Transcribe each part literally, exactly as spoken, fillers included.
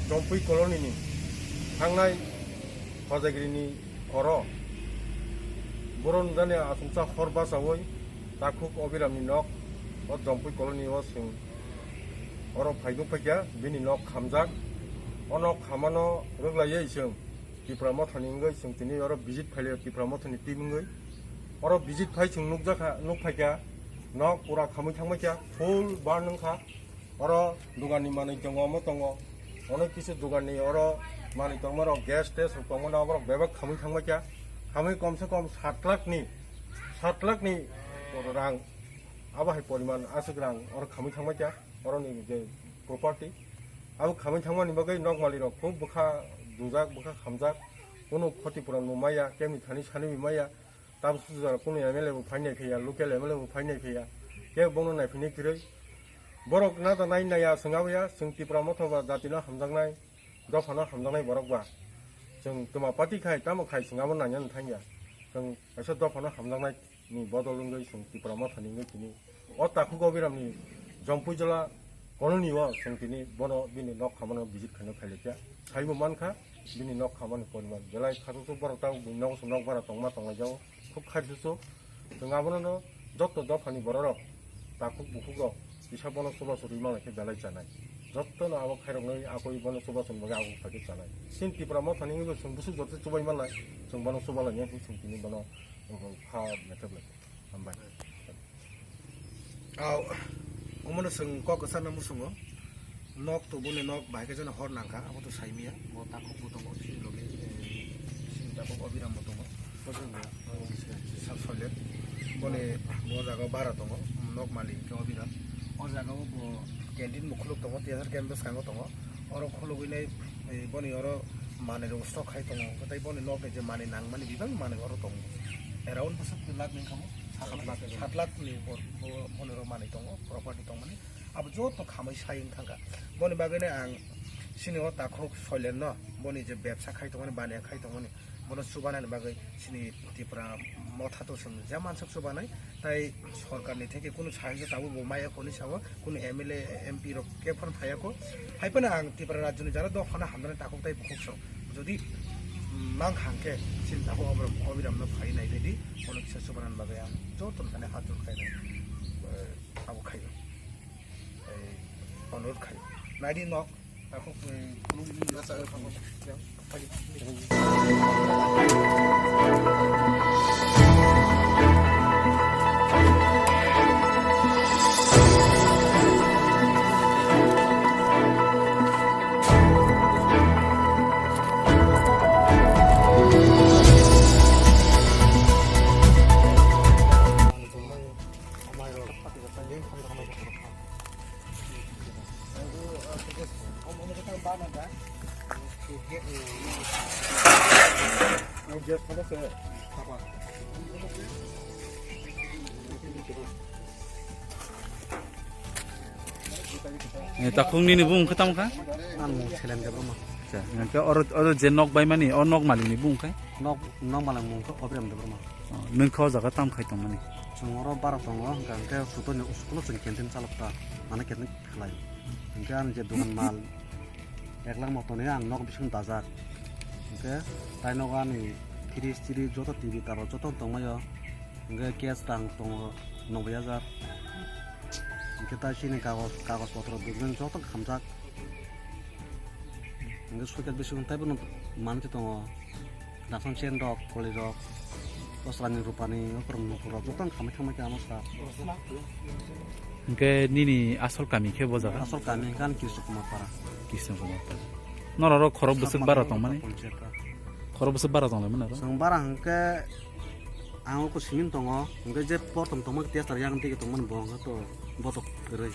Jompui colony ni thangnai Hojagiri ni oro boron jani asongsa hor bachaui takhuk Obiram ni nok o Jompui colony o chwng oro phaidung phaikha, bini nok khamjak. O nok khamano rwglaiwi chwng Tipra Motha ni wngwi chwng tini oro visit phailio, Tipra Motha ni team wngwi. Oro visit phai chwng nukjakha, nukphaikha, nok pura khamwi thangbaikha, full burn wngkha. Oro dogan ni manwi tongo, omo tongo. Onek kisu dogan ni oro manwi tongma rok, gas tes rok tongma na, oborok bebak khamwi thangbaikha. Khamwi kom se kom sat lakh ni, sat lakh ni rang, abo hai poriman aswk rang oro khamwi thangbaikha. Oro ni je property, abo khamwi thangmani bagwi nok malik rok khub bwkha dujak, bwkha khamjak. Kunu khoti puran bo maya, kemni thani sani bo maya. Tabuk suchwk jora kunu M L A bo phai nai phiya, local M L A bo phai nai phiya, kebo bono naiphini kwrwi. Borok nata nai naiya, chwng aboya, chwng Tipra Motha ba jatino hamjaknai, dophano hamjaknai borok ba. Chwng twma party khai, tamo khai chwng abo nainani thangya. Chwng kaisa dophano hamjaknai ni bodol wngwi chwng Tipra Motha ni wngwi tini o takhuk Obiram ni Jompui Jola colony o chwng tini bono bini nok khamano visit khaina phailaikha. Saibo mankha, bini nok khamani poriman belai khasuksu, borok tabuk bini nogo se nok bara tongma tonglaijao, khub khaisuksu. Chwng abono no jotto dophani bororok, takhuk bukhukrok kisa bono chubachu rwi manlai khe belai chanai. Jottono abo khairoknwi akoi bono chubachuni bagwi abo khaikhe chanai. Chini Tipra Mothani wngwi bo chwng bwswk jotto chubai manlai, chwng bono chubalainai, chwng tini bono kha methep lai. Hambai. Aw, omono chwng kok kwchangno muchungo. Nok to boni nok bahai khe jeno hor nangkha, abo to saimanya. Bo takhuk bo tongo, chini loge, eh, chini takhuk Obiram bo tongo. Bojong bo, oh, sa-, soiler. Boni bo jaga o bara tongo, nok malik khe Obiram. O jaga o bo canteen bo khuluk tongo, tiyar canteen bwskango tongo. Oro khulugwi nai, eh, boni oro manwi rok stock khai tongo, tei boni nok ni je manwi nangmani bebak manwi oro tongo. Around bwswk lakh ni wngkha mo? Sat lakh. Sat lakh ni upor bo, boni oro manwi tongo, property tongmani. Abo joto khamwi sai wng thangkha. Boni bagwi no ang chini o takhuk Soilen no, boni je bebsa khai tongmani, baniya khai tongmani, bono chubanani bagwi chini Tipra Motha to chwng je mansuk chubanai, tai sorkar ni theke kunu sahajyo tabuk bo maya hwnwi sao, kunu M L A, M P rok khe phano phaiya kho. Hai phano ang Tipra rajyo ni jara dophano hamjaknai takhuk tai bukhuk song. Jodi, mm, mang hang khe chini takhuk Obiram, Obiram no phai nai redi, bono kisa chubanani bagwi ang joto ni thani hatur khai nai, eh, abo khai nai. Eh, onurod khai nai di nok. Eh, takhuk nini bumung khe tamo kha? Ang mung Selen Debbarma. Acha, hwnkhe oro, oro je nok baimani, o nok malikni bumung khe? Nok, nok malikni mung khe Obiram Debbarma. Oh, nwng khe o jaga tamo khai tongmani? Chwng oro bara tongo, hwnkha hwnkhe sutoni school-o chwng canteen chalokha, mane canteen khlai. Hwnkhe ani je dogan mal ek lakh motoni ang nok bising dajak. Hwnkhe tai nogo ani fridge tiri joto T V tower joto tongmai o. Hwnkhe cash rang tongo noboi hajar. Hwnkhe tai chini kagoj, kagoj potro document joto khamjak. Hwnkhe soikat bising taibo manwi tongo. Daphang chain rok, koli rok, Bosrani rupani okrok nukurok joto ang khamai thangmai khe ano sa. Hwnkhe nini asol kami khe bo jaga? Asol kami hwnkhe ani Krishna Kumar Para. Krishna Kumar Para. Norok oro khorok bwswk bara tongmani? Khorok bwswk bara tonglaimani oro? Chwng bara hwnkhe ang oko simin tongo, hwnkhe je prothom tongma tester yang tigi tongmani bo hwnkhe to botok kwrwi.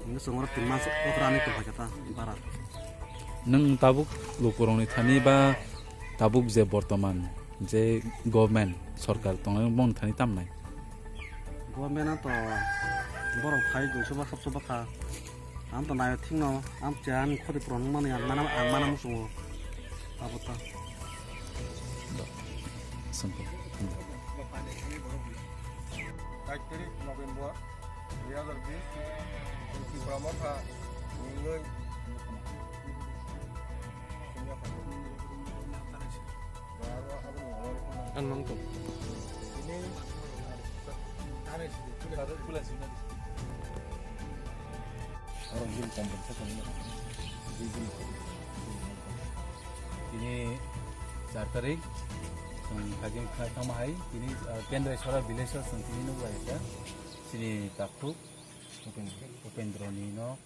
Hwnkhe chwng oro tin mas okrani tongkha khe ta bara. Nwng tabuk lukurokni thani ba tabuk je bortoman je government, sorkar tongnai bongni thani tamnai? Government to borok phai duiso ba sapso bwkha. Ang to nayo thikno, ang cha ang khoti puron mani ang mana, ang mana musungo. Abo ta. Sampung. Kaitor November dui hazar bish, Tipra Motha ningoi. Ang mang tong. Tini char tarik, chwng kajing kha tamo hai, tini, ah, Kendra Sora village o chwng tini nukla kha, chini takhuk Upendra ni no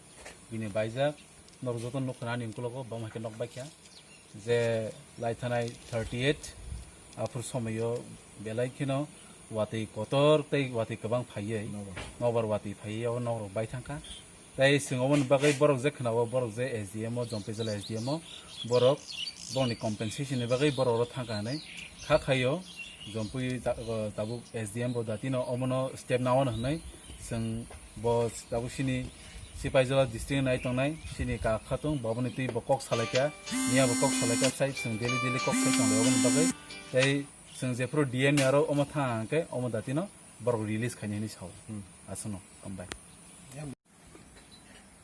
bini baijak, norok joto nukha ani ukologo, bam hai khe nok baikha. Je lai thanai thirty eight aphur somoio belai kheno watwi kotor tei watwi kwbang phaiwi, nobar watwi phaiwi o nokrok bai thangkha. Tei chwng oboni bagwi borok je khwnao, borok je S D M o, Jompui jila S D M o, borok borokni compensation ni bagwi borok oro thangkha hinwi kha khaio. Jompui ta-, tabuk S D M bo datino omono step naono hinwi chwng bo tabuk sini Sipaijala district nai tongnai, sini ka khatung, bo boni twi bo kok salaikha, miya bo kok salaikha, sai chwng daily daily kok sai tonglai oboni bagwi. Tei chwng jephuru D M ni aro omo thang hwnkhe omo datino borok release khainai hinwi sao. Hmm. Aswkno, hambai.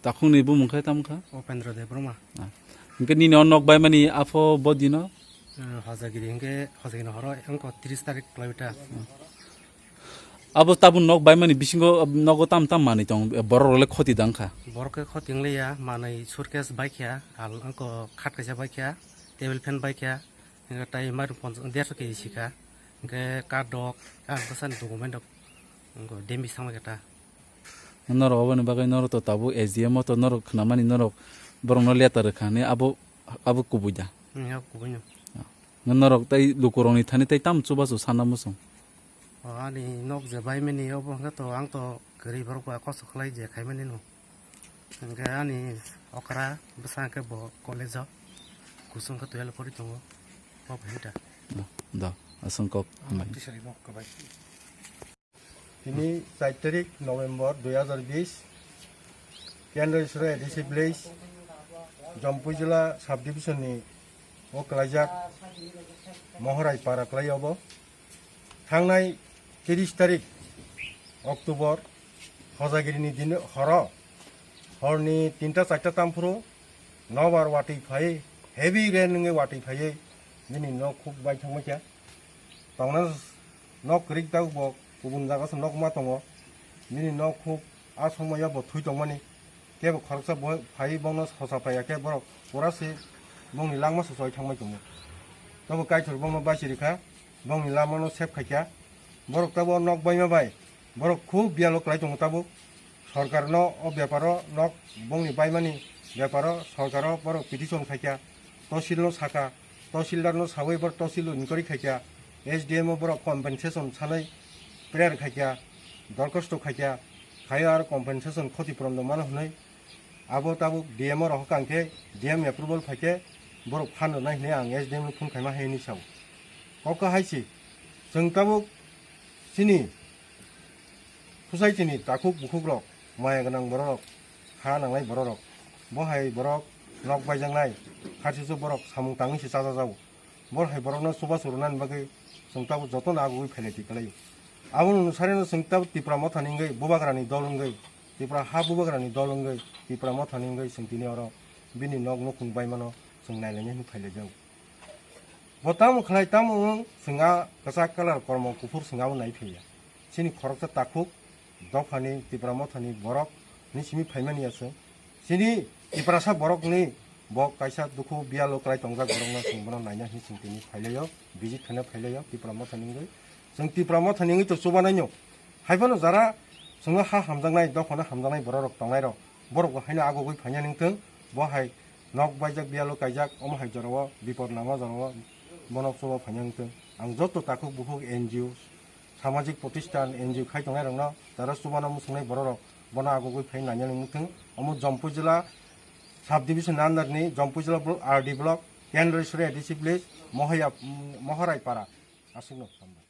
Takhukni bumung khe tamo kha? Upendra Debbarma. Ah. Hwnkhe nini o nok baimani apho bo dino? Eh, Hojagiri hwnkhe, Hojagiri horo wngkha tris tarik kilometer. Abo tabuk nok baimani bisingo, nogo tam tam manwi tong, borok rok le khoti dang kha? Borok khe khoti wng liya, manwi suitcase baikha, al wngkha khat kaisa baikha, table fan baikha, hwnkhe tai mairum ponchas, derso K G sikha, hwnkhe card rok, ah, bwsani document rok, wngkha damage thangbaikha ta. Norok oboni bagwi norok to tabuk S D M o to norok khwnamani norok borokno letter rwkha hinwi abo, abo kubui da? Hmm, abo kubui no. Norok tei lukurokni thani tei tamo chubachu sana muchung? O, ani nok je baimani obo hwnkhe to ang to kwrwi borok bai kosto khlai je khaimani no. Hwnkhe ani okra bwsa hwnkhe bo college o kusung khe twelve pori tongo. Kok hinta. Da, aswng kok hambai. Tisari nok kwbai. Tini char tarik November dui hazar bish, Kendra Isra A D C village, Jompui jila subdivision ni o kwlaijak Mohorai para kwlai obo. Thangnai tris tarik October, Hojagiri ni din horo, horni tinta charta tamphuru nobar watwi phai, heavy rain wngwi watwi phaiwi bini nok khuk bai thangbaikha. Tongna nok kwrwi tabuk bo kubun jaga se nok ma tongo. Bini nok khuk a somoyo bo thwi tongmani. Kebo khoroksa bo phai bono sosa phaiya khe borok pura se bongni langma sosa oi thangbai tongo. Tabo Kaitor bongno bachirikha, bongni lamano sep khaikha. Borok tabo nok baima bai borok khub biyalo kwlai tongo tabuk. Sorkarno o beparo nok bongni baimani beparo sorkaro borok petition khaikha, tosilno sakha, tosildarno sawi borok tosil inquiry khaikha, S D M o borok compensation sanwi prayer khaikha, dorkhosto khaikha, khayo aro compensation khoti puron mano hwnwi abo tabuk D M o rohor kha hwnkhe D M approval phaikhe borok phan rwnai hwnwi ang S D M no phone khaima hai hwnwi sao. Kok hai se chwng tabuk chini society ni takhuk bukhuk rok, maya gwnang borok rok, ha nangnai borok rok, bo hai borok nok baijaknai, harsisu borok samung tangwi se chajajago. Bor hai borokno chubachu rwnani bagwi chwng tabuk jotono agugwi phailai twi kwlaio. Aboni nwsarino chwng tabuk Tipra Mothani wngwi bubagrani dol wngwi, Tipra ha bubagrani dol wngwi, Tipra Mothani wngwi chwng tini oro bini nok nukhung baimano chwng nailaina hwnwi phailaijago. Bo tamo khlai tamo wng chwng a kwchak kalar kormo kuphur chwng abo nai phiya. Chini khoroksa takhuk dophani Tipra Mothani borok ni simi phaimani ya chwng. Chini Tiprasa borokni Bo kaisa dukhu biyalo kwlai tongjak borokno chwng bono naina hinwi chwng tini phailaio, visit khaina phailaio Tipra Motha ni wngwi. Chwng Tipra Motha ni wngwi to chubanai no. Haiphano jara chwngno ha hamjaknai, dophano hamjaknai bororok tongnairok, borok bo haino agogwi phaina nangthwng, bo hai nok baijak, biyalo kaijak, omo hai jorao bipod nangma jorao bono chuba phaina nangthwng. Ang joto takhuk bukhuk N G O, samajik protistan, N G O khai tongnairokno, jara chubano muchungnai bororok bono agogwi phai naina nangthwng. Omo Jampui jila sub division under ni Jampui jila blo-, R D block, Kendreshwari A D C village, Mohaya, Mohorai para. Aswkno hambai.